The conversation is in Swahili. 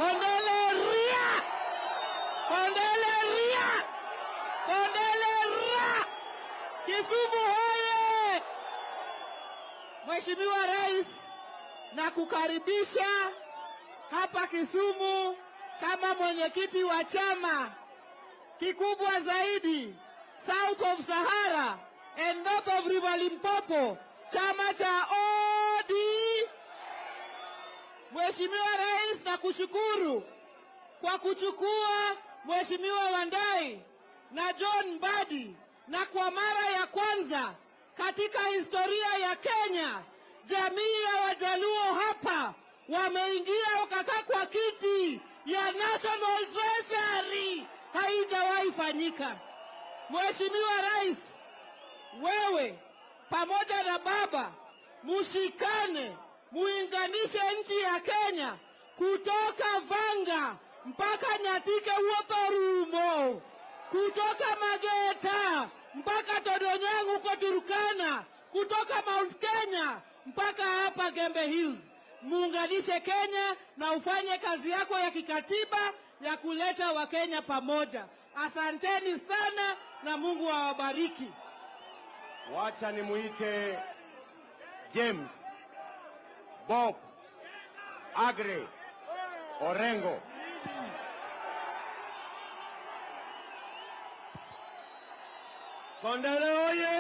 Kondele ria! Kondele ria! Kondele ria! Kisumu hoye! Mheshimiwa Rais, nakukaribisha hapa Kisumu kama mwenyekiti wa chama kikubwa zaidi South of Sahara and North of River Limpopo, chama cha OD. Mheshimiwa Rais, nakushukuru kwa kuchukua Mheshimiwa Wandayi na John Mbadi, na kwa mara ya kwanza katika historia ya Kenya, jamii ya Wajaluo hapa wameingia wakakaa kwa kiti ya National Treasury, haijawahi fanyika. Mheshimiwa Rais, wewe pamoja na baba mushikane, muinganishe nchi ya Kenya kutoka Vanga mpaka Nyatike Wuothorumo, kutoka Mageta mpaka Todonyang huko Turkana, kutoka Mount Kenya mpaka hapa Gembe Hills. Muunganishe Kenya na ufanye kazi yako ya kikatiba ya kuleta Wakenya pamoja. Asanteni sana na Mungu awabariki. Wacha nimuite James Bob Agre Orengo. Kondele oye!